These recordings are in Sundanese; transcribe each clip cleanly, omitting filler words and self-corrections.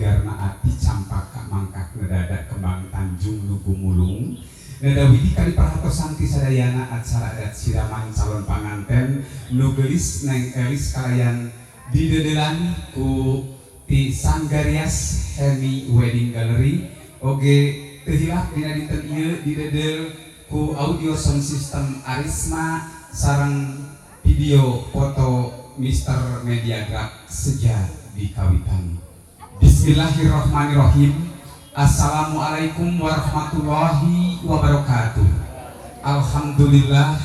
ligarna ati campaka mangkak nedada kembang tanjung nu gumulung neda widi kali perhatosan ti sadayana acara adat siraman calon panganten nu geulis Neng Elis kalayan didedelan ku ti Sanggarias Hemi Wedding Gallery oge teu hilap dina dinten ieu didedel ku audio sound system Arisma sareng video foto Mister Media Grab seja di kawitan. Bismillahirrahmanirrahim. Assalamualaikum warahmatullahi wabarakatuh. Alhamdulillah,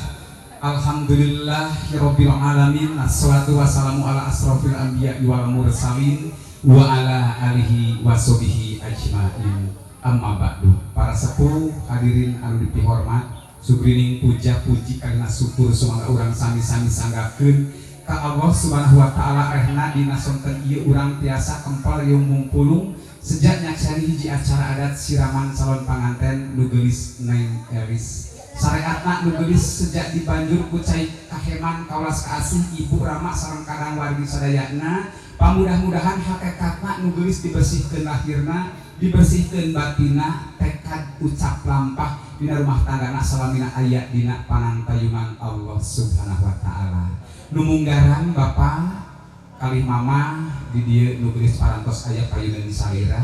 alhamdulillahirabbil alamin. Assalatu wassalamu ala asrofil anbiya wal mursalin wa ala alihi washabihi ajmain. Amma ba'du. Para sepuh hadirin anu dipihormat, sugrining puja puji karena syukur sumangga urang sami-sami sanggakeun ka Allah Subhanahu wa taala rehna dina sonten ieu urang tiasa kempal jeung mungpulung sejak nyaksani hiji acara adat siraman calon panganten nu geulis Neng Elis. Sareatna nu geulis sejak dibanjur ku cai kaheman kaulas kaasih ibu rama sareng kadang wargi sadayana. Pamudah-mudahan hakikatna nu geulis dibersihkeun lahirna, dibersihkeun batina, tekad ucap lampah dina rumah tanggana salamina aya dina panangtayungan Allah Subhanahu wa taala. Nu munggaran bapa kalih mama di dieu nu geulis parantos aya payuneun salira,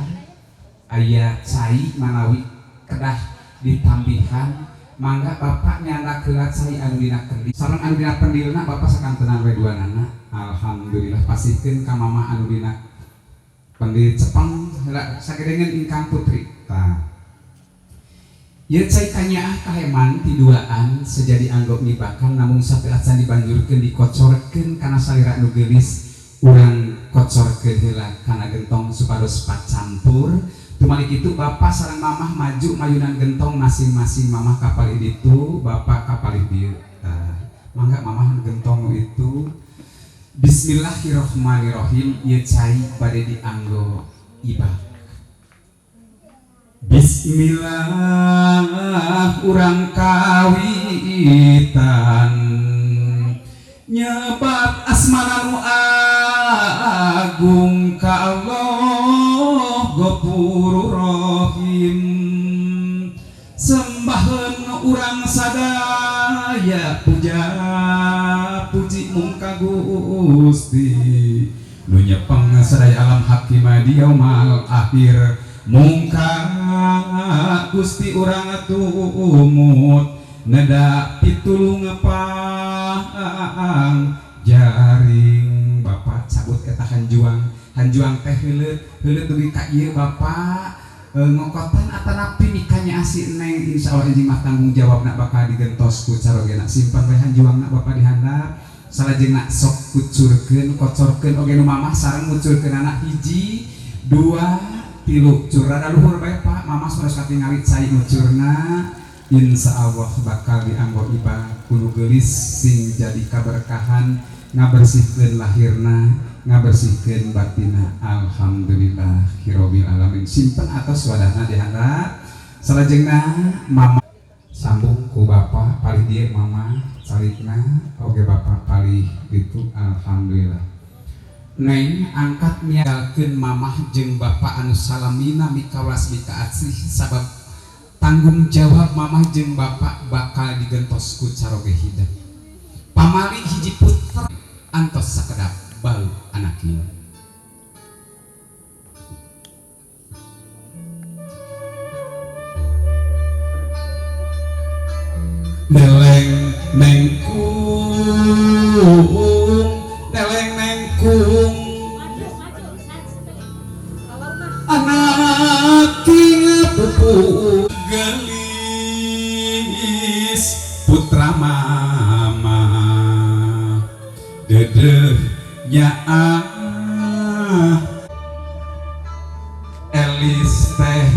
aya cai manawi kedah ditambihan, mangga bapak nyandak heula cai anu dina kendil sareng anu dina pendilna bapak sakantenan we duanana. Alhamdulillah pasihkeun ka mama anu dina pendil cepeng heula sagedengeun ingkang putri. Tah ieu cai kanyaah kaheman tiduaan sejadi anggok ngibakan namung sapi acan dibanjurkeun dikocorkeun kana salira nu geulis urang kocorkeun heula kana gentong supados pacampur. Tumali kitu bapak sareng mamah maju mayunan gentong masing-masing, mamah kapalih ditu, bapak kapalih dieu. Tah mangga mamah gentong itu. Bismillahirrahmanirrahim. Ieu cai bade dianggo ibak. Bismillah urang kawitan nyebat asmana nu agung ka Allah Ghafurur Rahim. Sembaheun urang sadaya puja puji mung ka Gusti nu nyepeng sadaya alam hakima di yaumal akhir. Mungka Gusti urang tumut neda pitulung pang jaring. Bapak cabut eta hanjuang, hanjuang teh heuleut heuleut dugi ka ieu bapak ngokotan atanapi mikanya asih neng. Insyaallah anjing mah tanggung jawabna bakal digentos ku carogena. Simpan we hanjuangna bapak di handap salajengna sok kucurkeun kocorkeun oge nu mamah sareng ngucurkeun anak hiji dua tilu cur rada luhur bae Pak mamah sanes katingali cai ngucurna. Insyaallah bakal dianggo ibak kudu geulis sing jadi kaberkahan ngabersihkeun lahirna ngabersihkeun batina. Alhamdulillahirabbil alamin. Simpen atos wadahna di handap salajengna mama sambung ku bapak palih dieu mama calikna oge bapak palih ditu. Alhamdulillah Neng angkat mialkeun mamah jeung bapak anu salamina mikawas mikaasih sabab tanggung jawab mamah jeung bapak bakal digentos ku caroge hidup. Pamali hiji putra antos sakedap bau anak ieu. Neleng nengkung neleng nengkung anak pupu gelis putra mama dedeh nyaah Elis teh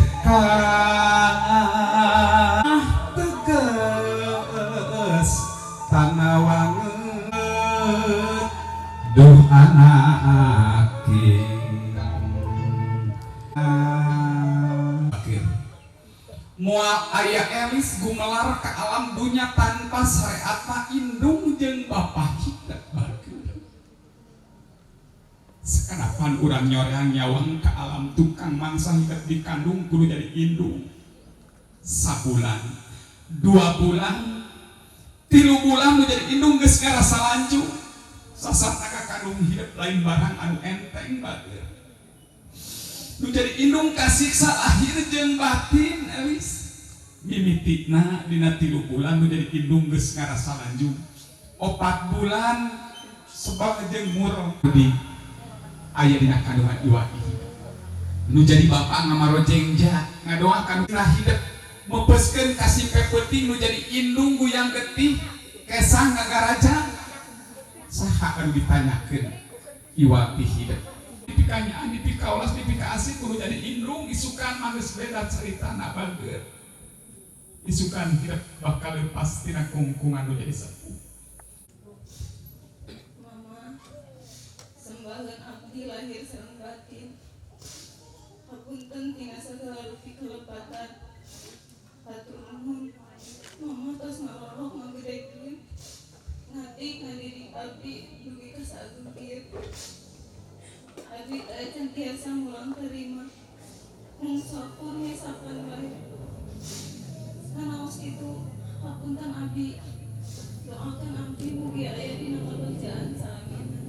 teges tanah wanget duh anak moal aya Elis gumelar ke alam dunya tanpa syariatna indung jeung bapa kita. Sekarang Kapan urang nyoreang nyawang ka alam tukang mangsa hidup dikandung kudu jadi indung. Sabulan, 2 bulan, 3 bulan nu jadi indung geus ngarasa lanjut. Sasarna kakandung hidup lain barang anu enteng, bager. Nu jadi indung kasiksa lahir jeung batin. Elis mimitina dina 3 bulan nu jadi indung geus ngarasa lanjut. 4 bulan sebab jeung murong di aya dina kandungan iwati. Nu jadi bapak ngamarojeng ja ngadoakan lah hidup mepeskeun ka si peuting. Nu jadi indung guyang getih kesang ngagaraja, saha anu ditanyakeun iwati hidup dipikanyaan, dipikaulas, dipikaasih kudu jadi indung. Isukan mah geus beda caritana, bager. Isukan hidup bakal lepas tina kungkungan nu jadi sepuh. Mama, sembahan abdi lahir sareng batin. Hapunten tina sagala rupi kelepatan. Hatur nuhun. Mama tos ngarorok, ngagedekeun, ngatik ngadidik abdi dugi ka sagung kieu. Abdi teh can tiasa mulang terima. Mung sakur ngisapan wae. Sanaos kitu, hapunten abdi. Doakan abdi mugi aya dina kabagjaan salamina.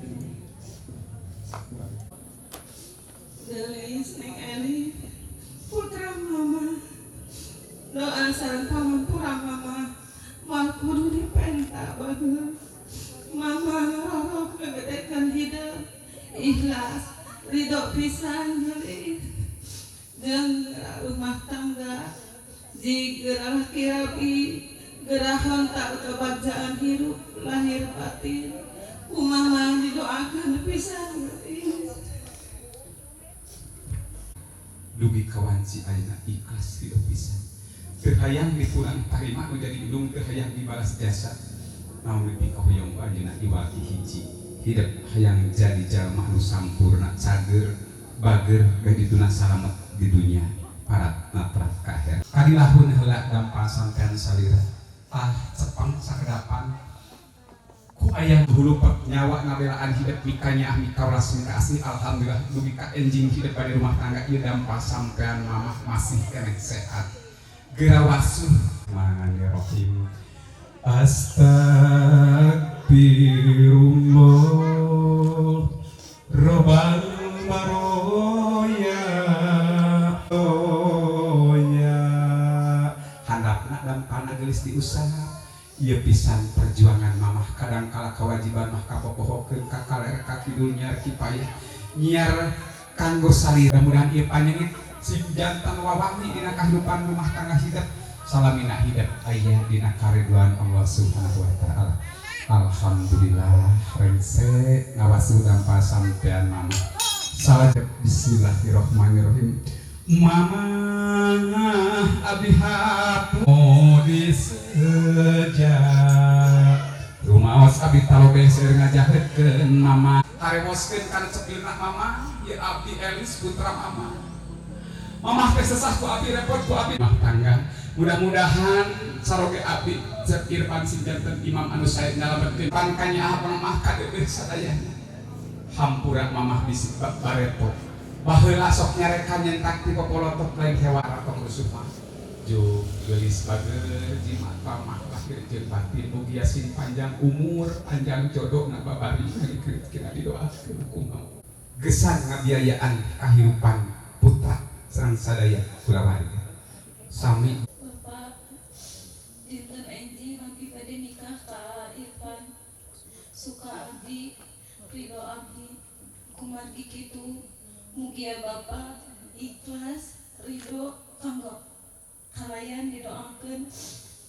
Gelis Neng Eli, putra mama, doa sareng pangampura mama moal kudu dipenta, bagus. Mama ngarorok ngagedekeun hidup ikhlas ridho pisan, geulis jeung rumah tangga jig gerah laki rabi gerah honta kebagjaan hirup lahir batin. Ku mama didoakan pisan, geulis. Dugi kawanci ayeuna ikhlas hidup pisan, teu hayang dipulang tarima nu jadi indung, teu hayang dibalas jasa. Naon dipikahoyong ku anjeunna iwati hiji hidup hayang jadi jalma nu sampurna, cager, bager, beh dituna salamet di dunia parat natrat ka akhirat. Kadilahun heula dampal sampean salira, tah cepeng sakedapan ku aya hulupet nyawa ngabelaan hidup mikanya mikaulas mika asli. Alhamdulillah dugi ka enjing hidup pada rumah tangga ieu dampal sampean mamah masih keneh sehat, geura wasuh. Bismillahirrahmanirrahim. Astagfirullah Robbal baroya ya handapna dampalna geulis diusap. Ieu pisan perjuangan mamah, kadang kala kewajiban mah kapopohokeun ka kaler ka kidul, nyiar kipayah, nyiar kanggo salira. Mudah-mudahan ieu panyeungit sing jantan wawangi dina kahirupan rumah tangga hidup salamina, hidup aya dina kariduan Allah Subhanahu wa taala. Alhamdulillah rengse ngawasuh dampal sampean mama. Salah. Bismillahirrahmanirrahim. Mama, abdi hapu diseja rumaos abdi talobeh seueur ngajahetkeun mama, harewoskeun kana cepilna mama. Ieu abdi Elis, putra mama. Mamah teh sesah ku abdi, repot ku abdi rumah tangga. Mudah-mudahan saroge abdi Cep Irfan sing janten imam anu sae nyalametkeun pangkanya apa mamah kadeudeuh sadayana. Hampura mamah bisi bareto baheula sok nyarekan nyentak ti popolotot lain hewa tong rusuh mah. Jo geulis, bager, jimat mamah lahir jeung batin. Mugia sing panjang umur, panjang jodoh na, babari kira didoakeun kumaha gesan ngabiayaan kahirupan putra sareng sadaya kulawarga sami. Bapak, dinten enjing abdi bade nikah ka Irfan. Suka abdi, ridho abdi. Kumargi kitu mugia Bapak ikhlas ridho kanggo kalayan didoakeun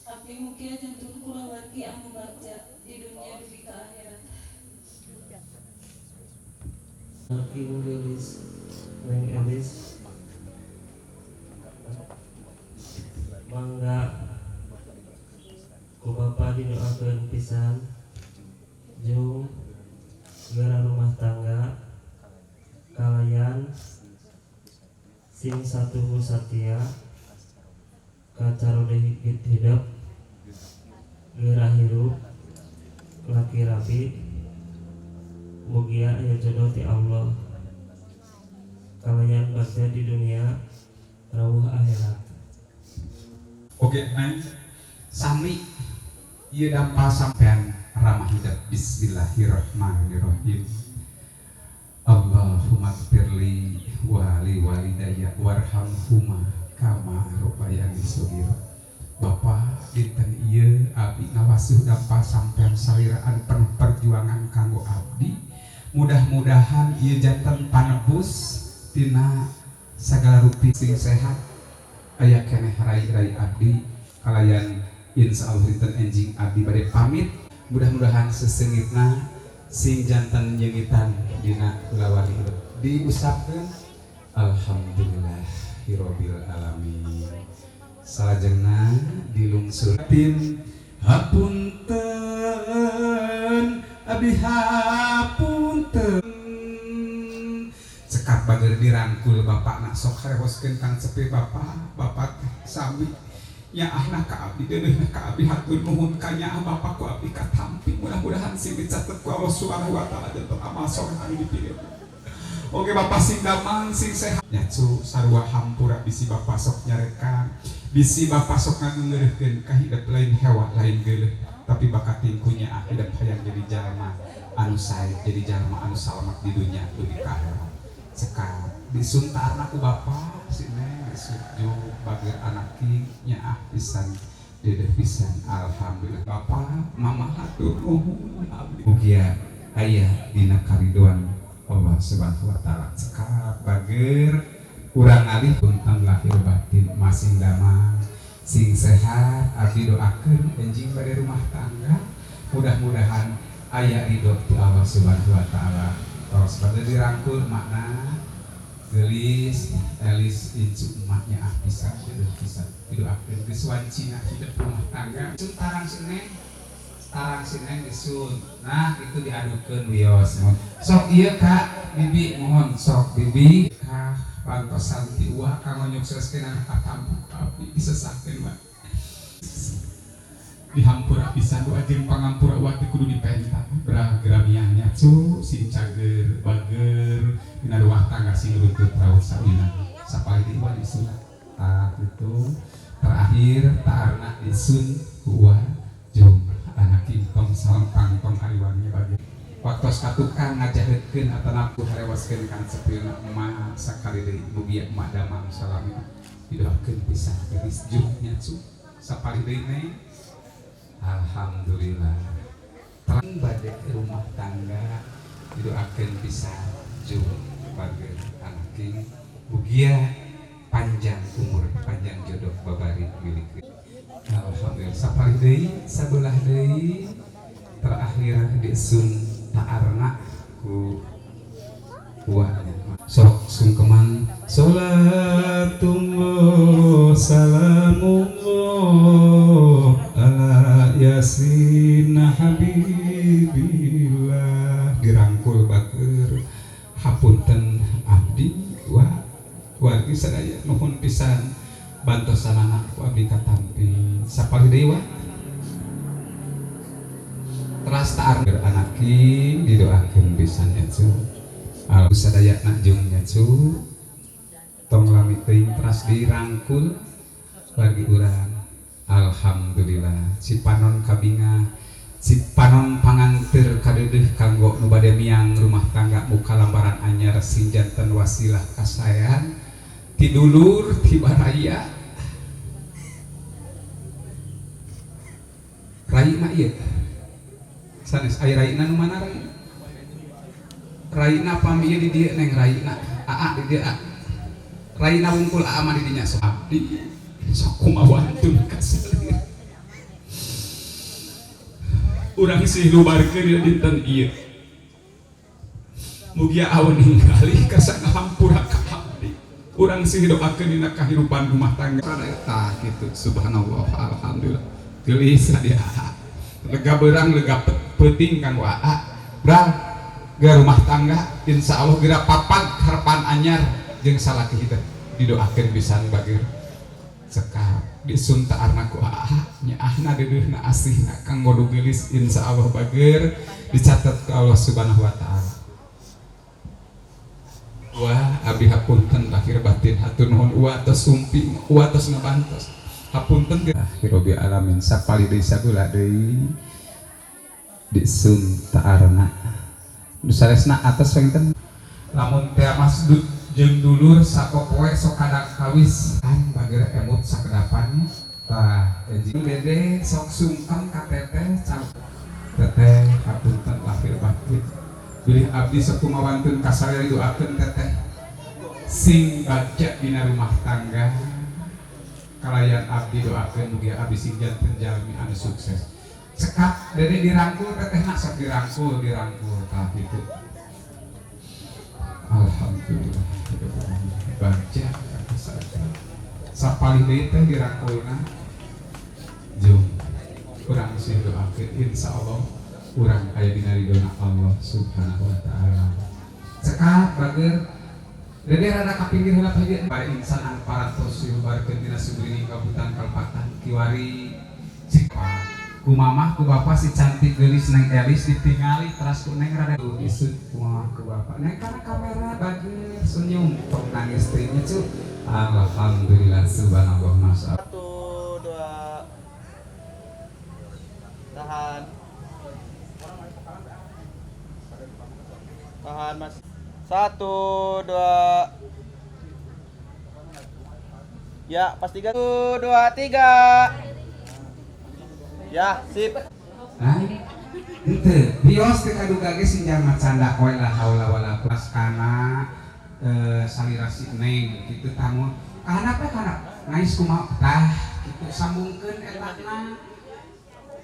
abdi mugia janten kulawargi anu bagja di dunia dugi ka akhirat. Ibu Lilis, Neng Elis, mangga ku Bapak didoakeun pisan jung gara rumah tangga kalayan sing satuhu satia kacarode hidup geura hirup laki rabi, mugia aya jodoh ti Allah. Kalayan bagja di dunia rawuh akhirat. Oke, Neng. Sami ieu dampal sampean ramah hidup. Bismillahirrahmanirrahim. Allahumma gfirli wa li walidayya warhamhuma kama rabbayani shaghira. Bapak, dinten ieu abdi ngawasuh dampal sampean salira anu penuh perjuangan kanggo abdi. Mudah-mudahan ieu janten panebus tina sagala rupi, sing sehat, aya keneh rai-rai abdi. Kalayan insya Allah dinten enjing abdi bade pamit, mudah-mudahan sesengitna sing janten nyengitan dina kulawargi hidup. Diusapkeun. Alhamdulillahirabbil alamin. Salajengna dilungsur tim. Hapunten abdi, hapunten. Cekap, bager, dirangkul bapak nak. Sok harewoskeun kang sepi bapak. Bapak teh sami nyaahna ka abdi, deuneuhna ka abdi. Hatur nuhun ka nyaah bapak ku abdi katampi. Mudah-mudahan sing dicatet ku Allah Subhanahu wa taala janten amal soleh anu dipilih. Oke, bapak sing damang, sing sehat. Nyacu sarua hampura bisi bapak sok nyarekan, bisi bapak sok ngageureuhkeun ka hidep. Lain hewa, lain geuleuh, tapi bakat ku nyaah hidep hayang jadi jalma anu sae, jadi jalma anu salamat di dunia dugi ka akhirat. Cekap, disuntarna ku bapak si neng, disujuk bager anak nyaah pisan, dedeh pisan. Alhamdulillah, bapak mama hatur nuhun abdi. Mugia aya dina karidoan Allah Subhanahu wa taala. Cekap, bager, urang alih. Punten lahir batin, masing damang, sing sehat. Abdi doakeun enjing pada rumah tangga mudah-mudahan aya ridho ti Allah Subhanahu wa taala. Tos pada dirangkul makna gelis elis incu emaknya. Ah, pisan, jodoh pisan. Didoakeun geus wancina hidup rumah tangga. Sun tarang sineng, tarang sineng disun. Nah, itu diadukeun. Wios, sok ieu Kak Bibi, mohon sok Bibi ka pantosan ti uah kanggo nyukseskeun anak katampi abdi. Disesahkeun mah dihampura pisan. Doa jeung pangampura uah teh kudu dipenta berah geramiahnya cu. Sing cager, bager dina rumah tangga, sing runtut raut sawinan. Sapalih deui uah disun. Tah, itu terakhir taarna disun ku uah jeung anak. Tong salempang, tong hariwangnya bagi waktu ka tukang ngajahetkeun atanapi harewaskeun kan sepilna emak. Sakali deui mugia emak damang salami. Didoakeun pisan, geus juhnya cu. Sapalih deui, Neng. Alhamdulillah. Terang bade rumah tangga didoakeun pisan jung bager anak. Mugia panjang umur, panjang jodoh, babari milik. Alhamdulillah. Sapalih deui, sabelah deui, terakhir disun taarna ku uahnya. Sok sungkeman. Salatullah salamullah ala yasin habibillah. Dirangkul bager. Hapunten abdi wa wargi sadaya, nuhun pisan bantosanana ku abdi katampi. Sapalih deui wa teras taar anaki. Didoakeun pisan nya cu. Sadaya nak jung nya cu, tong lami teuing. Teras dirangkul bagi urang. Alhamdulillah, cipanon kabinga, cipanon panganteur kadeudeuh kanggo nu bade miang rumah tangga, muka lambaran anyar, sing janten wasilah kasaean ti dulur, ti baraya. Raina ieu sanes aya raina. Nu mana raina? Raina pami ieu di dieu, Neng. Raina aa di dieu. Raina wungkul aa mah di dinya. Sok abdi sok kumaha wantun kasalir urang sih lubarkeun dina dinten ieu. Mugia aweun ningali kersa ngahampura ka abdi. Urang sih doakeun dina kahirupan rumah tangga eta kitu. Subhanallah, alhamdulillah. Geulis dia, lega beurang, lega peuting kanggo aa. Bral ge rumah tangga insya Allah geura papag harapan anyar jeung salaki hidup. Didoakeun pisan, bageur. Cekap, disun taarna ku aa, nyaahna, deudeuhna, asihna kanggo nu geulis. Insya Allah bageur, dicatat ku Allah Subhanahu wa taala. Wah, abdi hapunten lahir batin, hatur nuhun uwa tos sumpi, uwa tos ngabantos. Hapunten Hirobi alamin sapali deui sagula deui disun taarna. Nu sanesna atos panginten lamun teh masdud jeung dulur sapopoe sok kadang kawis kan bageur emut sakedapan tah enjing dede sok sungkem ka teteh teteh hapunten lahir batin. Bilih abdi sok kumawantun kasarea didoakeun teteh sing bagja dina rumah tangga kalayan abdi doakeun mugi abdi sing janten jalmi anu sukses. Cekap dede dirangkul tetehna sok dirangkul dirangkul tah kitu. Alhamdulillah bagja sapalih deui teh dirangkulna jung urang sih doakeun insyaallah urang aya dina ridona Allah Subhanahu wa taala. Cekap bager dede rada ka pinggir heula teh para insan anu parantos dihubarkeun dina sumrining kabutan kalpatan kiwari cekap ku mamah ku bapa si cantik geulis Neng Elis ditingali teras ku Neng rada isut ku mamah ku bapa Neng kana kamera bager senyum tong nangis teh nya cu. Alhamdulillah subhanallah masyaallah. 1 2 tahan. Tahan mas. 1 2. Ya, pas 3. 1 2 3. Ya, sip. Hah? Henteu, bios teh kaduga ge sing jalma candak we la haula wala quwata kana salira si Neng kitu tamu. Kana we kana ngais kumaha tah kitu sambungkeun etana.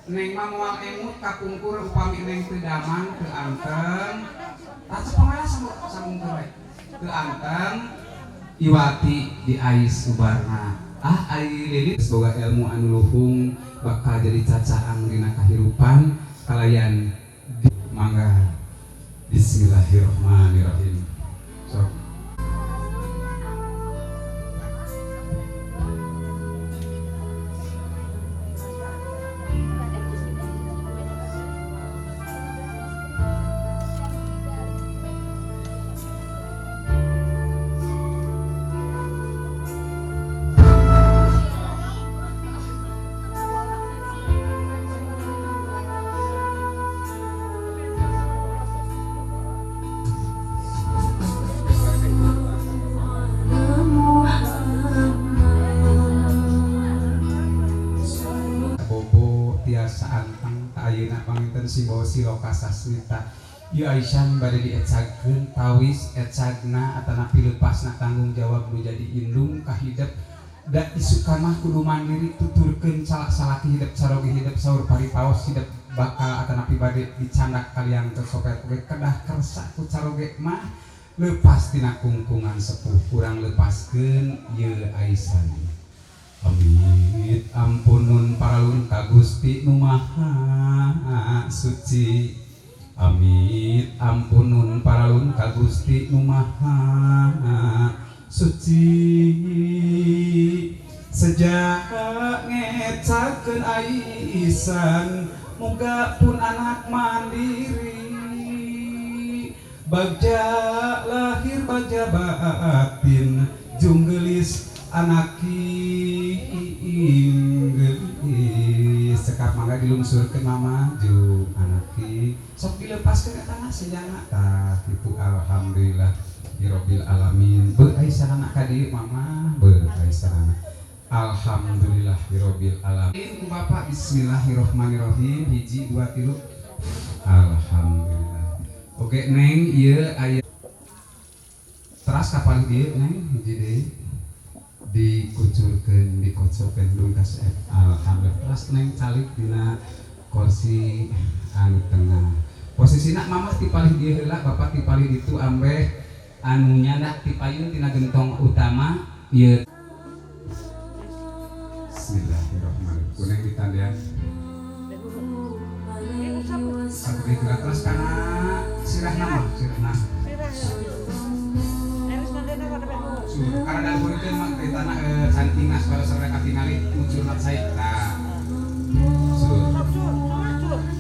Neng mah moal emut kapungkur upami Neng teu damang teu anteng. Tah cepeng sambungkeun we. Teu anteng iwati diais ubarna. Ah ari lilis boga ilmu anu luhung bakal jadi cacaang dina kahirupan kalayan mangga. Bismillahirrahmanirrahim. Sok. Simbosi lokasasmita ieu Aisyah bade diecagkeun tawis ecagna atanapi leupasna tanggung jawab nu jadi indung ka hidep da isukan mah kudu mandiri tuturkeun salah-salaki hidep saroge hidep saur paripaos hidep bakal atanapi bade dicandak kalian ke sopet oge kedah kersa ku caroge mah leupas tina kungkungan sepuh kurang lepaskeun ieu Aisyah. Amit ampunun paralun ka Gusti nu Maha Suci. Amit ampunun paralun ka Gusti nu Maha Suci. Sejak ngecakeun Aisan muga pun anak mandiri. Bagja lahir bagja batin jung geulis anaki geulis. Cekap mangga dilungsurkeun mama jung anaki sok dilepaskeun eta mah senyana tah kitu. Alhamdulillah birabbil alamin. Beuh aisanana ka dieu mama beuh aisanana. Alhamdulillah birabbil alamin. Ku bapak bismillahirrahmanirrahim 1 2 3. Alhamdulillah. Oke Neng ieu aya teras kapal dieu Neng hiji deui dikucurkeun dikocokeun dungkas. Alhamdulillah teras Neng calik dina kursi anu tengah. Posisina mamah ti palih dieu heula bapak ti palih ditu ambeh anu nyandak ti payun tina gentong utama ieu. Bismillahirrahmanirrahim. Ku Neng ditandean. Satu deui terus kana sirahna mah sirahna. Karena dan mah teh tanah cantina pada sore katingali muncul cai tah. Sur.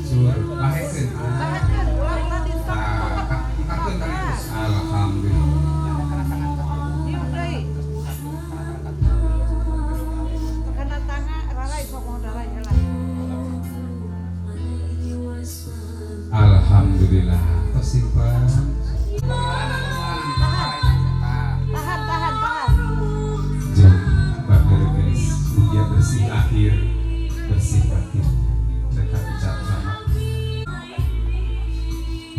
Sur lahekeun. Tah, ungkapkeun kali terus. Alhamdulillah. Alhamdulillah. Tos simpen. Tahan, tahan, tahan. Jom, bager guys. Mugia bersih lahir, bersih batin. Mereka bicara sama.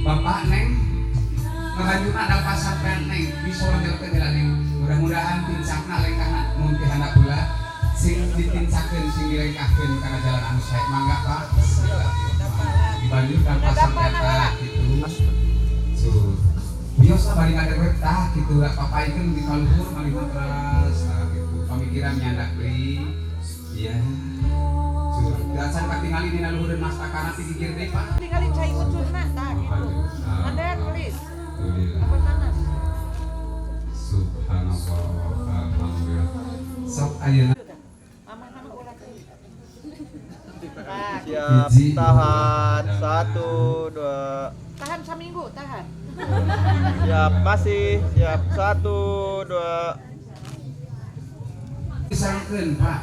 Bapak Neng, ngalanjutna ada sampean Neng, disolonjol teh heula Neng. Mudah-mudahan tincakna lengkahna mun ti handap heula sing ditincakeun sing dilengkahkeun kana jalan anu sae. Mangga Pak. Bismillahirrahmanirrahim. Dibanjur tanpa sampean tah kitu. So, bios lah bari ngaderweb tah kitu lah papaikeun di kaluhur malih teras tah kitu. Pamikiran nyandak deui. Iya. So, acan katingali dina luhureun mastakana ti gigir deui Pak. Tinggalin cai ngucurna tah gitu. Mandan please. Alhamdulillah. Apa tanas? Subhanallah, alhamdulillah. Sok ayeuna Mama nama ulah teuing. Tah, Siap, Hiji, tahan. dua, Satu, dua. tahan saminggu, tahan. Siap, masih. Siap, satu, dua. Disangkeun Pak.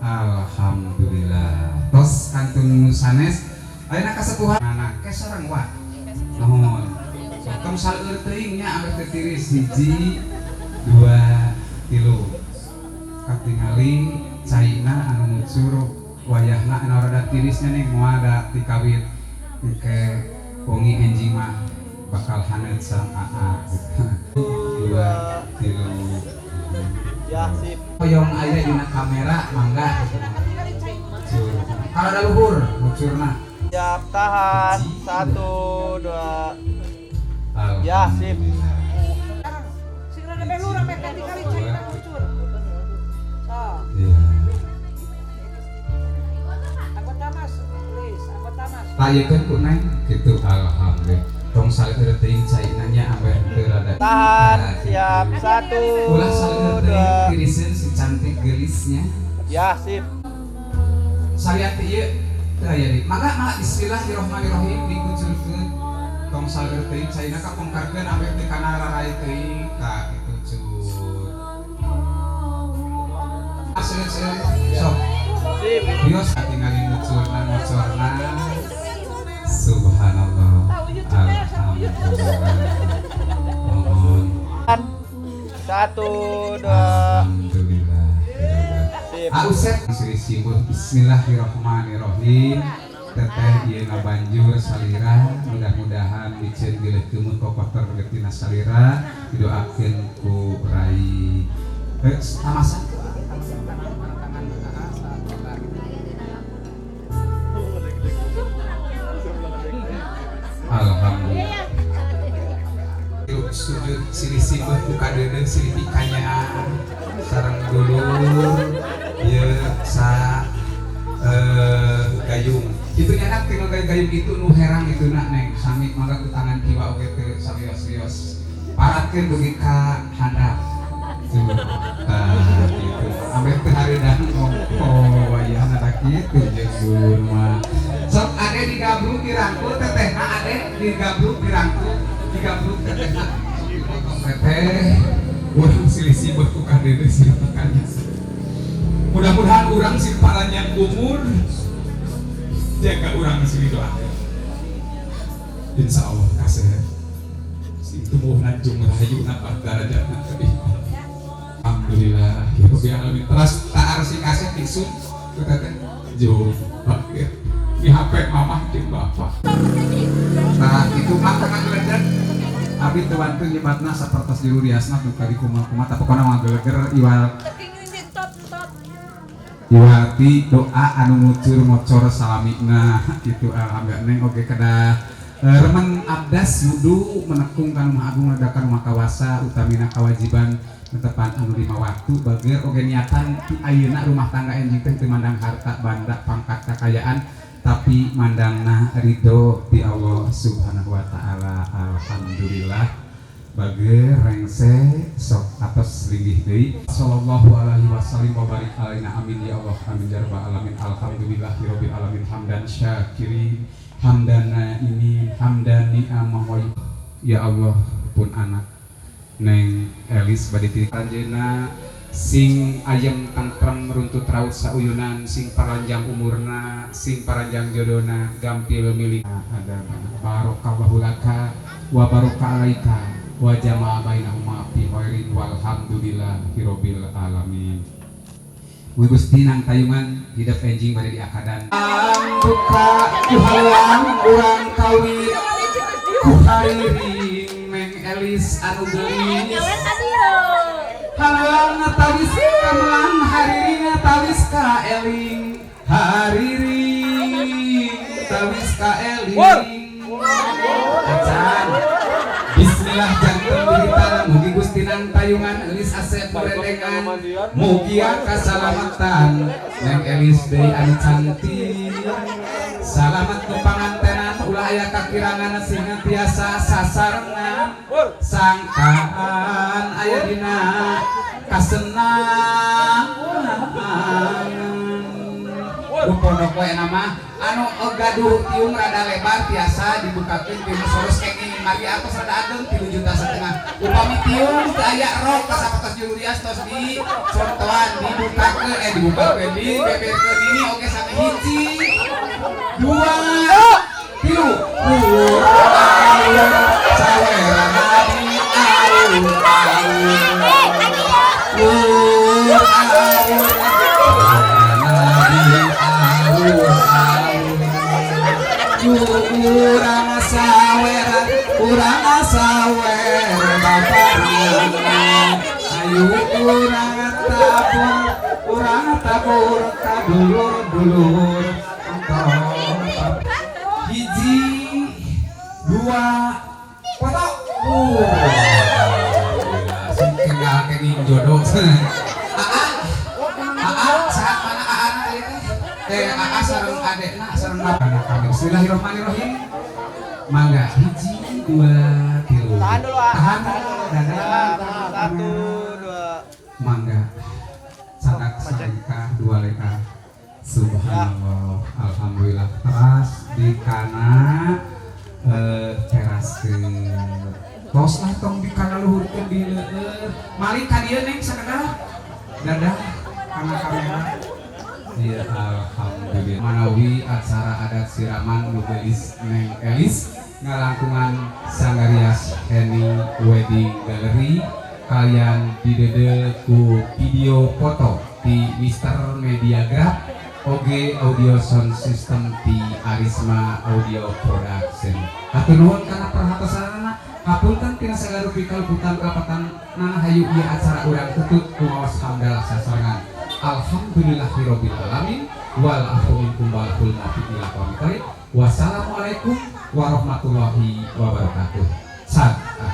Alhamdulillah. Tos kantun nu sanes ayeuna kasepuhan anak ke sareng wa. Nuhun. Sok tong saleur teuing nya ambeh teu tiris hiji, dua, tilu. Katingali caina anu ngucur wayahna anu rada tirisnya nih moal da tikawit engke wengi enjing mah bakal haneut sareng aa gitu. Dua, tilu. Ya, sip. Hoyong aya dina kamera mangga gitu. Tinggalin cai ngucur. Ngucur. Kalau ada luhur ngucurna. Siap, tahan. Satu, dua. Ya, sip. Sing rada belur ame katingali caina ngucur. Sok. Iya. Anggota Mas, please, anggota Mas. Tayekeun ku Neng gitu alhamdulillah. Tong saleur teuing caina nya ambeh teu rada. Tahan. Nah, gitu. Siap, satu, Ulah saleur teuing dua. tiriseun si cantik geulisnya. Ya, sip. Salian teh ieu teu aya deui. Mangga mangga bismillahirrahmanirrahim dikucurkeun. Tong saleur teuing caina kapongkarkeun ambeh teu kana rarai teuing tah kitu cur. Seueur-seueur sok. Sip. Bios katingali ngucurna ngocorna. Subhanallah. Alhamdulillah. Mohon. Satu, dua. Alhamdulillah. Sip. Usep silih bismillahirrahmanirrahim. Teteh ieu ngabanjur salira mudah-mudahan miceun bilih keumeuh kokotor getina salira didoakeun ku rai. Tamasan. Alhamdulillah. Sujud silih simbah ku kadeudeuh silih pikanyaan sareng dulur ieu sa gayung. Itu nyanak tinggal gayung itu nu herang itu nak Neng sami mangga ku tangan kiwa oge teu sawios-wios. Paratkeun dugi ka handap. Tuh. Tah kitu. Ambeh teu hareudang oh wayahna da kitu jeung dulur mah. Sok ade digabruk dirangkul tetehna ade digabruk dirangkul digabruk tetehna sok dipotong teteh urang silih simbah ku kadeudeuh silih pikanya. Mudah-mudahan urang sing paranjang umur jaga urang silih doakeun. Insyaallah kasih sing tumuwuh najung rahayu nambah darajatna teuing. Alhamdulillah ya rabbil alamin. Teras taar si kasih tisun ku teteh jauh bakir. Di HP mamah jeung bapak. Nah, itu mah tengah geledek. Abi teu wantu nyebatna sapertos juru riasna duka di kumaha-kumaha tapi pokona mah geleger iwal iwati doa anu ngucur ngocor salamina gitu alhamdulillah Neng oge kedah remen abdas wudu menekung ka nu Maha Agung ledakan Maha Kawasa utamina kewajiban netepan anu lima waktu bager oge niatan ti ayeuna rumah tangga enjing teh teu mandang harta banda pangkat kakayaan tapi mandangna ridho di Allah Subhanahu wa taala. Alhamdulillah bager rengse sok atos linggih deui. Sallallahu alaihi wasallam wa barik alaina amin ya Allah amin ya rabbal alamin. Alhamdulillahirabbil alamin hamdan syakirin hamdan naimin hamdan ni'amah wa ya Allah pun anak Neng Elis bade ti anjeunna Sing ayem tentrem runtut raut sauyunan, sing paranjang umurna, sing paranjang jodona, gampil milik ada. Barokallahu laka wa baraka alaika wa jama'a bainahuma fi khairin, walhamdulillahirabbil alamin. Mugi Gusti nangtayungan hidep enjing bade diakadan. Buka ku halang urang kawin ku hariring Neng Elis anu geulis, halang tawis kamelang, hariring tawis ka eling, hariring tawis ka eling. Acan. Bismillah janten wiwitan, mugi Gusti nangtayungan Elis asep merendengan, mugia kasalamatan Neng Elis deui anu cantik. Salamat nu pangantenan, ulah aya kakirangan, sehingga tiasa sasarengan sangkaan aya dina kasenangan. Ku pondok we nama anu gaduh tiung rada lebar tiasa dibukakeun tiung soros kenging mari atos rada ageng 3,5 juta. Upami tiung teu aya rok kasapatos jurias tos di contohan dibukakeun, eh, dibukakeun, dibeberkeun ini oge sami. Hiji, dua, tilu. Awur saweran di awur awur awur awur awur, urang saweran, urang sawer bapana. Ayo urang tabur, urang tabur ka dulur-dulur. Hiji, dua, foto. Sing kengal kenging jodoh. Aa, aa, saat mana aa na tadi teh? Eh, aa sareng adekna sareng bapana kami. Bismillahirrahmanirrahim. Mangga, hiji, dua, tilu. Tahan dulu, ah. Tahan dulu, dadah. Satu, dua. Mangga. Sadak salengkah dua lengkah. Subhanallah, alhamdulillah. Teras di kana teras ke tos lah, tong di kana luhurkeun di leueur. Malik ka dieu, Neng, sakedap. Dadah kana kamera. Iya, alhamdulillah. Manawi acara adat siraman nu geulis Neng Elis ngalangkungan Sanggarias Heni Wedding Gallery kalian didede ku video foto di Mister Media Graph oge audio sound system di Arisma Audio Production. Hatur nuhun kana perhatosanana. Hapunten tina sagala rupi kaluputan kalepatan. Nah, hayu ieu acara urang tutut ku maos hamdalah sasarengan. Alhamdulillahirabbil alamin wal afu minkum wal muwaffiq ila aqwamit thoriq. Wassalamualaikum warahmatullahi wabarakatuh. Sad. Ah.